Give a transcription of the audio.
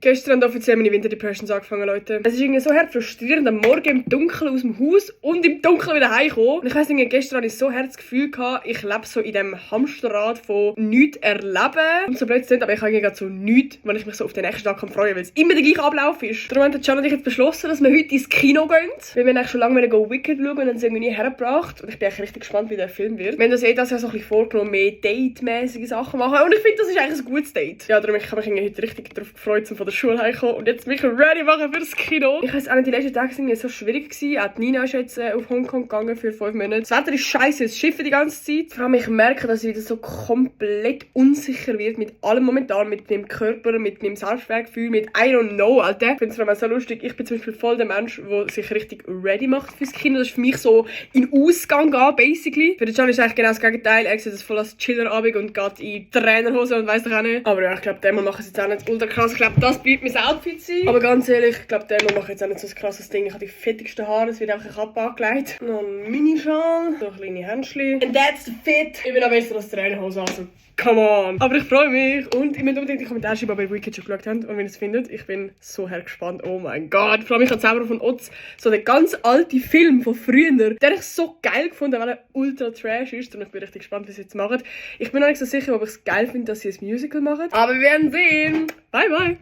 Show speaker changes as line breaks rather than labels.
Gestern hat offiziell meine Winterdepressions angefangen, Leute. Es ist irgendwie so hart frustrierend, am Morgen im Dunkeln aus dem Haus und im Dunkeln wieder heimkommen. Und ich weiss nicht, gestern hatte ich so hart das Gefühl gehabt, ich lebe so in diesem Hamsterrad von nichts erleben. Und so blöd, aber ich habe irgendwie so nichts, wenn ich mich so auf den nächsten Tag freuen kann, weil es immer der gleiche Ablauf ist. Darum hat Can und ich jetzt beschlossen, dass wir heute ins Kino gehen. Weil wir eigentlich schon lange Wicked schauen und dann sind wir nie hergebracht. Und ich bin eigentlich richtig gespannt, wie der Film wird. Wir haben uns das Jahr so ein bisschen vorgenommen, mehr Date-mäßige Sachen machen. Und ich finde, das ist eigentlich ein gutes Date. Ja, darum ich habe mich heute richtig darauf gefreut, um von der Schule heimzukommen und jetzt mich ready machen für das Kino. Ich weiss auch nicht, die letzten Tage waren so schwierig gewesen. Auch die Nina ist jetzt auf Hongkong gegangen für 5 Monate. Das Wetter ist scheiße, es schifft die ganze Zeit. Vor allem ich merke, dass ich wieder so komplett unsicher wird mit allem momentan, mit meinem Körper, mit meinem Selbstwertgefühl, mit I don't know, Alter. Ich finde es vor allem so lustig. Ich bin zum Beispiel voll der Mensch, der sich richtig ready macht fürs Kino. Das ist für mich so in Ausgang gehen, basically. Für den Can ist eigentlich genau das Gegenteil. Er sieht das voll als Chillerabend und geht in Trainerhose und weiss doch auch nicht. Aber ja, ich glaube, dem machen es jetzt auch nicht ultra krass. Ich glaube, das bleibt mein Outfit sein. Aber ganz ehrlich, ich glaube, dem mache jetzt auch nicht so ein krasses Ding. Ich habe die fettigsten Haare, es wird einfach eine Kappe angelegt. Noch ein Minischal, so kleine Händchen. And that's the fit. Ich bin auch besser als Trainerhose, also come on. Aber ich freue mich und ich möchte unbedingt in die Kommentare schreiben, ob ihr Wicked schon geschaut habt und wenn ihr es findet. Ich bin so gespannt. Oh mein Gott. Vor allem ich habe selber von Oz so den ganz alten Film von früher, den ich so geil gefunden, weil er ultra trash ist. Und ich bin richtig gespannt, wie sie es jetzt machen. Ich bin noch nicht so sicher, ob ich es geil finde, dass sie ein Musical machen. Aber wir werden sehen. Bye bye.